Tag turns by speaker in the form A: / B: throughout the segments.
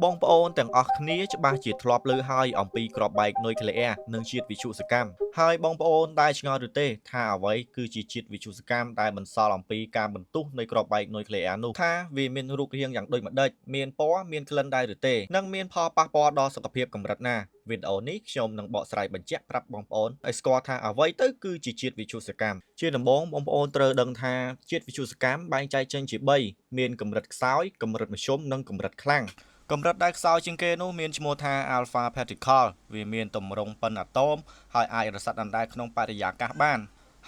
A: បងប្អូនទាំងអស់គ្នាច្បាស់ជាធ្លាប់ឮហើយអំពីគ្រាប់បែកនុយក្លេអ៊ែរនិងជាតិវិទ្យុសកម្មហើយបងប្អូនដែលឆ្ងល់ឬទេថាអ្វីគឺជាជាតិវិទ្យុសកម្មដែលបន្សល់អំពីការបន្ទុះនៃគ្រាប់បែកនុយក្លេអ៊ែរនោះថាវាមានរូបរាងយ៉ាងដូចម្ដេចមានពណ៌មានក្លិនដែរឬទេនិងមានផលប៉ះពាល់ដល់សុខភាពកម្រិតណាវីដេអូនេះខ្ញុំនឹងបកស្រាយបញ្ជាក់ប្រាប់បងប្អូនឲ្យស្គាល់ថាអ្វីទៅគឺជាជាតិវិទ្យុសកម្មជាដំបូងបងប្អូនត្រូវដឹងថាជាតិវិទ្យុសកម្មបែងចែកចេញជា3មានកម្រិតខ្សោយកម្រិតមធ្យមនិងកម្រិតខ្លាំងកម្រិតដែលខ្សោយជាងគេនោះមានឈ្មោះថា Alpha Particle វាមានទម្រង់ប៉ុនអាតូមហើយអាចរសាត់ដណ្ដែតក្នុងបរិយាកាសបាន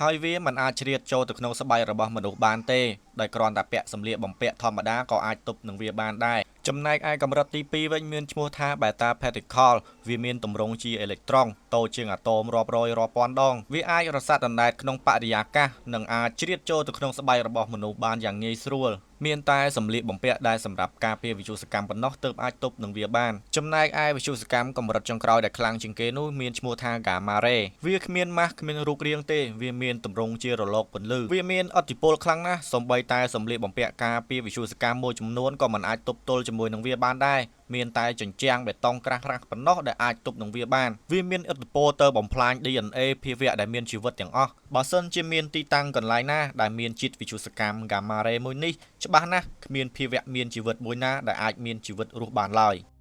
A: ហើយវាមិនអាចជ្រៀតចូលទៅក្នុងស្បែករបស់មនុស្សបានទេដោយគ្រាន់តែពាក់សម្លៀកបំពាក់ធម្មតាក៏អាចទប់នឹងវាបានដែរចំណែកឯកម្រិតទី2វិញមានឈ្មោះថា Beta Particle វាមានទម្រង់ជាអេឡិចត្រូនតូចជាងអាតូមរាប់រយរាប់ពាន់ដងវាអាចរសាត់ដណ្ដែតក្នុងបរិយាកាសនិងអាចជ្រៀតចូលទៅក្នុងស្បែករបស់មនុស្សបានយ៉ាងងាយស្រួលមានតែសម្លៀកបំពាក់ដែលសម្រាប់ការពារវិទ្យុសកម្មប៉ុណ្ណោះទើបអាចទប់នឹងវាបានចំណែកឯវិទ្យុសកម្មកម្រិតចុងក្រោយដែលខ្លាំងជាងគេនោះមានឈ្មោះថា Gamma Ray វាគ្មានម៉ាស់គ្មានរូបរាងទេវាមានទម្រង់ជារលកពន្លឺវាមានឥទ្ធិពលខ្លាំងណាស់សូម្បីតែសម្លៀកបំពាក់ការពារវិទ្យុសកម្មមួយចំនួនក៏មិនអាចទប់ទល់ជាមួយនឹងវាបានដែរមានតែជញ្ជាំងបេតុងក្រាស់ៗប៉ុណ្ណោះដែលអាចទប់នឹងវាបានវាមានឥទ្ធិពលទៅបំផ្លាញ DNA ភាវៈដែលមានជីវិតទាំងអស់បើសិនជាមានទីតាំងកន្លែងណាដែលមានជាតិវិទ្យុសកម្ម Gamma Ray មួយនេះច្បាស់ណាស់គ្មានភាវៈមានជីវិតមួយណាដែលអាចមានជីវិតរស់បានឡើយ។